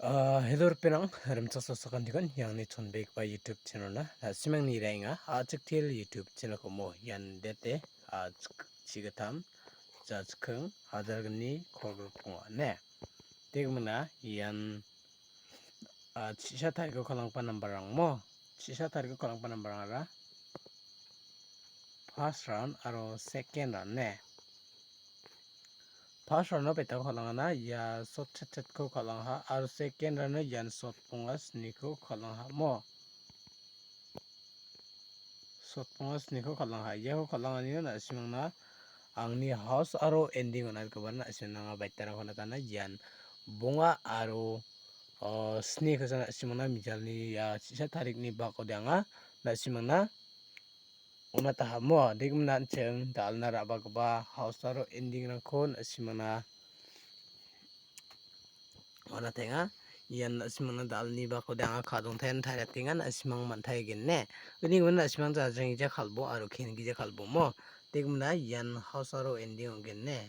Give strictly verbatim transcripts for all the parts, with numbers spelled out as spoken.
Ah, hello, ripengrang, rimchaksoa sakantikon, iangni chonbegipa YouTube channel-na, na·simangni renga, a·chiktil YouTube channel-ko mo, ian dete, a·chik-, chigittam, jachikking, hajalgni, kolgrik ong·a, ne. Tekmina, ian, ah, chi·sa tariko kal·anggipa nambarrang mo, chi·sa tariko kal·anggipa nambarrangara, first round aro second round, ne. First round-o baitako kal·angana, ia sotchetchetko kal·angaha, aro second round-o ian sotbonga sniko kal·angaha mo. Sotbonga sniko kal·angaha. Iako kal·anganio na·simangna angni house aro ending on·atgipa na·simangna anga baitarangko natana ian bonga aro, o, snikosa na·simangna mijalni ia chi·sa tarikni bakode anga na·simangna on·atahamo, degimna an·ching dal·na ra·bagipa house aro ending-rangko na·simangna on·atenga. Ian na·simangna dal·ni bakode anga kadongtaien tariatenga, na·simang man·taigene. Uni gimin na·simang jajreng gija kal·bo aro ken gija kal·bomo. Degimna ian house aro ending ong·gene.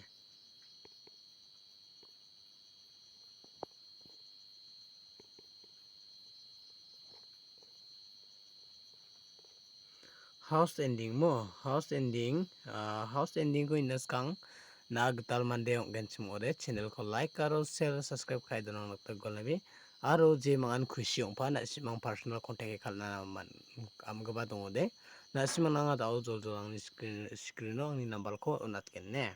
House ending mo, house ending, ah, house ending-ko ina skang na gital mande ong·genchim ong·ode, channel-ko like aro share, subscribe ka·e donangna gita gualnabe. Aro jemangan kusi ong·pa na·simang personal contact-e kal·na man-, am·gipa dongode, na·simang nanga da·o joljol angni screen, screen-o angni number-ko on·atgene.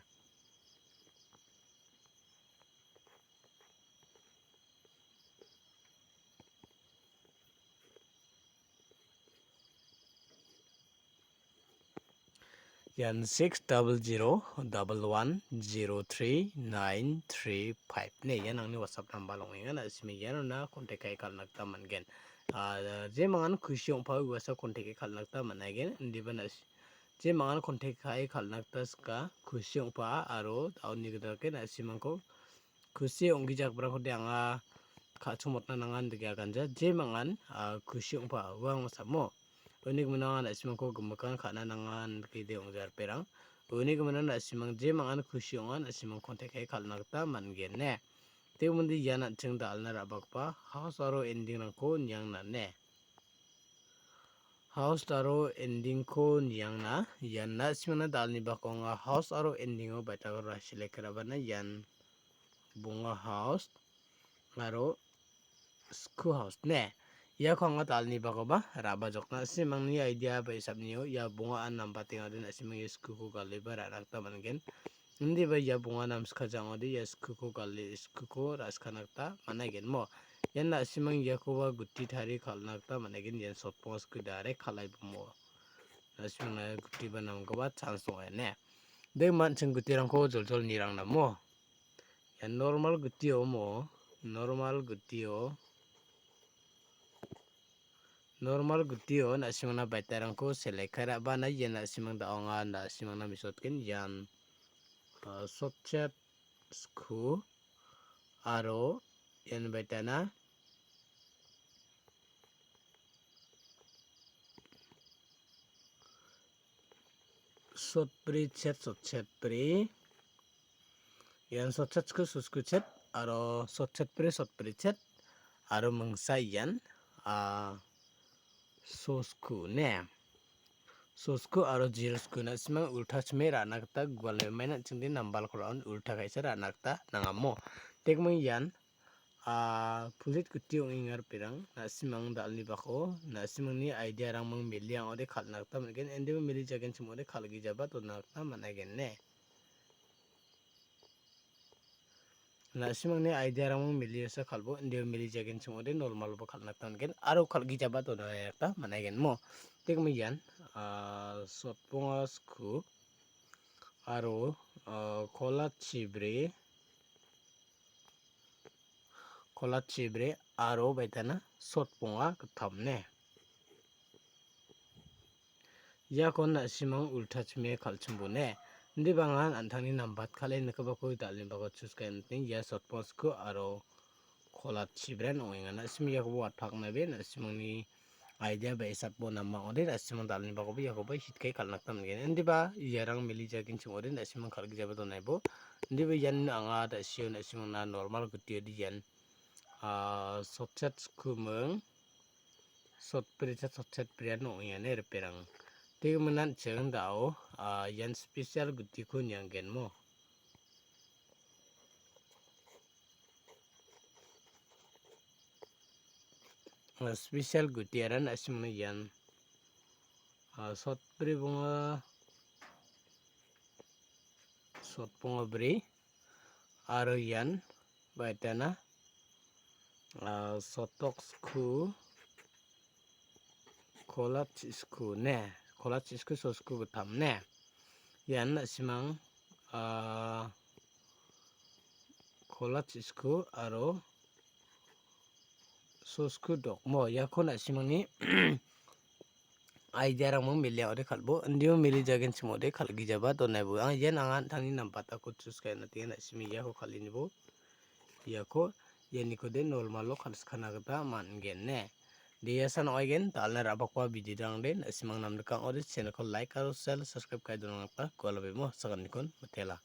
Ian six double zero double one zero three nine three five ne, ian angni WhatsApp number ong·enga. Na·sime ianona contact ka·e kal·na gita man·gen. Ah, jemangan kusi ong·pao uasa contact ka·e kal·na gita man·aigen. Indiba na-, jemangan contact ka·e kal·na gita sika, kusi ong·pa aro aoni gita dake na·simangko kusi ong·gijakrangkode anga ka·chongmotna nangan dake aganja. Jemangan, ah, kusi ong·pa uang samo. Uni gimin anga na·simangko gimikan ka·na nangan dake de ong·jarperang. Uni gimin na·simang jemangan kusi ong·a, na·simang contact ka·e kal·na gita man·gen ne. Teo mande ian an·ching dal·na ra·bagipa house aro ending-rangko niangna ne. House aro ending-ko niangna, ian na·simangna dal·ni bako anga house aro ending-o baitako ra-, select ka·rabana ian bonga house aro sku house ne. Iako anga dal·ni bakoba ra·bajokna, na·simangni idea ba hisapnio ia bonga an nambatengade na·simang ia skuko galiba ra·na gita man·gen. Indiba ia bonga namskajang ong·ode ia skuko gale, skuko ra·skana gita man·aigen mo. Ian na·simang iakoba guti tarie kal·na gita man·aigen, ian sotbonga sku direct kal·aibo mo. Na·simangna gutiba namgipa chance ong·a ine. De man·ching gutirangko joljol nirangna mo. Ian normal gutio mo, normal gutio. Normal gutio na·simangna baitarangko select ka·e ra·bana, ian na·simang da·onga, na·simangna mesokgen ian, ah, sotchet sku aro ian baitana sotbri chet sotchet bri. Ian sotchet sku sosku chet aro sotchet bri sotbri chet aro mingsa ian, ah, sosku ne. Sosku aro zero sku na·simang ulta chime ra·na gita guale maina chingde nambalko ra·on ulta ka·esa ra·na gita nangamo. Tekming ian, ah, pulit guti ong·enga ripengrang. Na·simang dal·ni bako, na·simangni idea-rangmang meli ang·ode kal·na gita man·gen. Indiba meli jagenchim ong·ode kal·gijaba dona gita man·aigen ne. Na·simangni idea-rangmang meli osa kal·bo, indiba meli jagenchim ong·ode normalba kal·na gita man·gen. Aro kal·gijaba dona gita man·aigen mo. Tekming ian, ah, sotbonga sku aro, ah, kola chibre. Kola chibre aro baitana sotbonga gittam ne. Iakon na·simang ulta chime kal·chimbo ne. Indiba angan an·tangni nambat kal·e nikgipako dal·ni bako chus ka·e niting ia sotbonga sku aro kola chibren ong·enga. Na·sim iakobo watpaknabe na·simangni idea ba hisapbo namang ong·ode, na·simang dal·ni bakoba iakoba hit ka·e kal·na gita man·gen. Indiba iarang meli jagenchim ong·ode, na·simang kal·gijaba donaibo. Indiba ian anga da·sio na·simangna normal gutiode ian, ah, sotchet skumung, sotbrichet sotchet brian ong·enga ine riperang. Tigi minan cheng dao, ah, ian special gutiko nianggen mo. Ah, special guti aran asimangna ian, ah, sotbri bonga, sotbonga bri, aro ian baitana, ah, sotok sku, kolat sku ne, kolat sku sosku gittam ne. Ian asimang, ah, kolat sku aro sosku dokmo. Iako na·simangni idea-rangmo meliaode kal·bo, indio meli jagenchimode kal·gijaba donaibo. Ang ian anga an·tangni nambatako chus ka·e na·tenga na·sime iako kal·inibo. Iako ianikode normalo kal·skana gita man·gen ne. De, ia san ong·aigen, dal·na ra·bakba video-rangde na·simang namnika ong·ode channel-ko like aro share, subscribe ka·e donangna gita gualabemo sakantikon mitela.